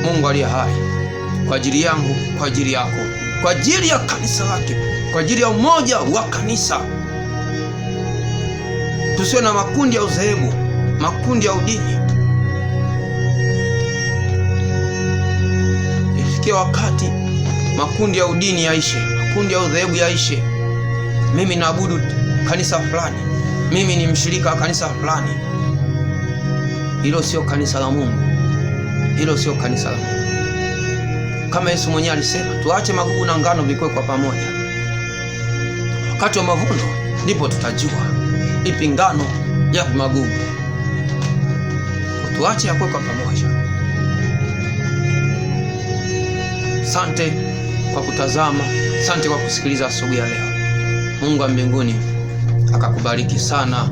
Mungu aliye hai, kwa ajili yangu, kwa ajili yako, kwa ajili ya kanisa lake, kwa ajili ya umoja wa kanisa. Tusiwe na makundi ya udhehebu, makundi ya udini. Ifikie wakati makundi ya udini yaishe, makundi ya udhehebu yaishe. Mimi naabudu kanisa fulani, mimi ni mshirika wa kanisa fulani. Hilo sio kanisa la Mungu, hilo sio kanisa la Mungu. Kama Yesu mwenyewe alisema, tuache magugu na ngano vikue kwa pamoja. Wakati wa mavuno ndipo tutajua ipi ngano, yapi magugu. Tuache yakue kwa pamoja. Sante kwa kutazama, sante kwa kusikiliza asubuhi ya leo. Mungu wa mbinguni akakubariki sana,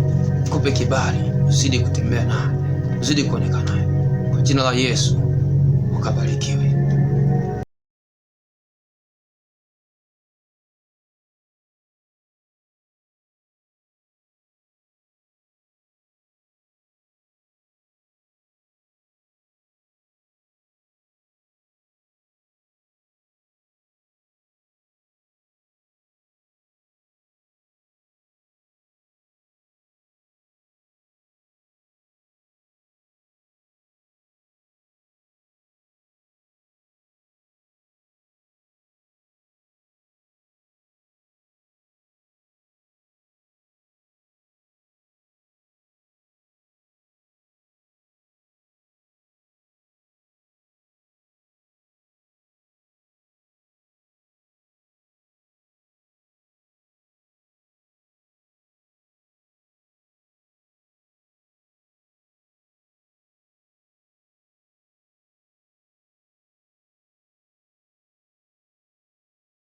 kupe kibali, uzidi kutembea naye, uzidi kuonekana naye. Kwa jina la Yesu ukabarikiwe.